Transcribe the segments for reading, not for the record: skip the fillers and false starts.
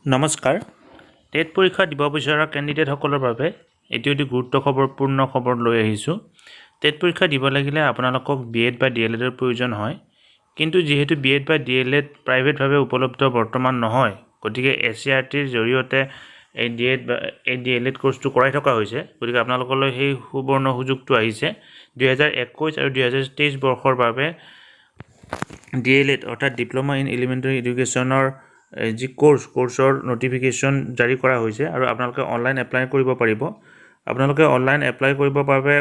নমস্কাৰ। টেট পৰীক্ষা দিব বিচৰা কেণ্ডিডেটসকলৰ বাবে এটি অতি গুৰুত্বপূৰ্ণ খবৰ লৈ আহিছোঁ। টেট পৰীক্ষা দিব লাগিলে আপোনালোকক বি এড বা ডি এল এডৰ প্ৰয়োজন হয়। কিন্তু যিহেতু বি এড বা ডি এল এড প্ৰাইভেটভাৱে উপলব্ধ বৰ্তমান নহয়, গতিকে এছ চি আৰ টিৰ জৰিয়তে এই ডি এড বা এই ডি এল এড কৰ্চটো কৰাই থকা হৈছে। গতিকে আপোনালোকলৈ সেই সুবৰ্ণ সুযোগটো আহিছে। 2021 আৰু 2023 বৰ্ষৰ বাবে ডি এল এড অৰ্থাৎ ডিপ্ল'মা ইন এলিমেণ্টেৰী এডুকেশ্যনৰ যি ক'ৰ্চৰ ন'টিফিকেশ্যন জাৰি কৰা হৈছে আৰু আপোনালোকে অনলাইন এপ্লাই কৰিব পাৰিব। আপোনালোকে অনলাইন এপ্লাই কৰিবৰ বাবে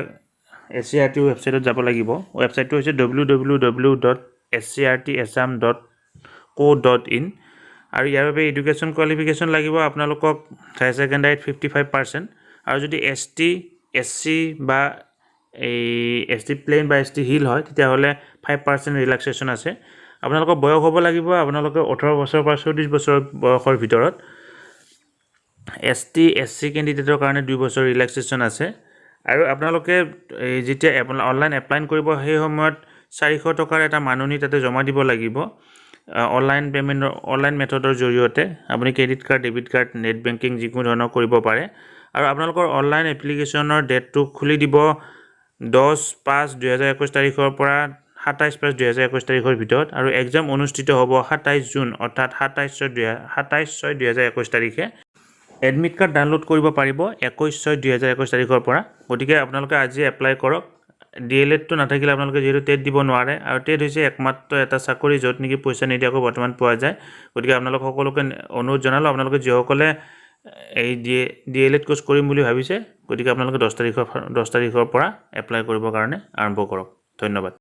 এছ চি আৰ টি ৱেবছাইটত যাব লাগিব। ৱেবছাইটটো হৈছে www.scrtassam.co.in। আৰু ইয়াৰ বাবে এডুকেশ্যন কোৱালিফিকেশ্যন লাগিব আপোনালোকক হায়াৰ ছেকেণ্ডাৰীত 55%। আৰু যদি এছ টি, এছ চি বা এই এছ টি প্লেইন বা এছ টি হিল হয়, তেতিয়াহ'লে 5% ৰিলেক্সেশ্যন আছে। আপোনালোকৰ বয়স হ'ব লাগিব আপোনালোকে 18 বছৰৰ পৰা 34 বছৰ বয়সৰ ভিতৰত। এছ টি, এছ চি কেণ্ডিডেটৰ কাৰণে 2 বছৰ ৰিলেক্সেশ্যন আছে। আৰু আপোনালোকে এই যেতিয়া অনলাইন এপ্লাই কৰিব, সেই সময়ত 400 টকাৰ এটা মাননি তাতে জমা দিব লাগিব অনলাইন পে'মেণ্টৰ অনলাইন মেথডৰ জৰিয়তে। আপুনি credit card, debit card, net banking যিকোনো ধৰণৰ কৰিব পাৰে। আৰু আপোনালোকৰ অনলাইন এপ্লিকেশ্যনৰ ডেটটো খুলি দিব 10/5/2021 তাৰিখৰ পৰা 27/5/2021 তাৰিখৰ ভিতৰত। আৰু এক্সাম অনুষ্ঠিত হ'ব 27 জুন, অৰ্থাৎ 27/6/2021 তাৰিখে। এডমিট কাৰ্ড ডাউনলোড কৰিব পাৰিব 21/6/2021 তাৰিখৰ পৰা। গতিকে আপোনালোকে আজি এপ্লাই কৰক। ডি এল এডটো নাথাকিলে আপোনালোকে যিহেতু টেট দিব নোৱাৰে আৰু টেট হৈছে একমাত্ৰ এটা চাকৰি য'ত নেকি পইচা নিদিয়াকৈ বৰ্তমান পোৱা যায়। গতিকে আপোনালোক সকলোকে অনুৰোধ জনালোঁ, আপোনালোকে যিসকলে এই ডি এল এড কোৰ্চ কৰিম বুলি ভাবিছে, গতিকে আপোনালোকে 10 তাৰিখৰ পৰা এপ্লাই কৰিবৰ কাৰণে আৰম্ভ কৰক। ধন্যবাদ।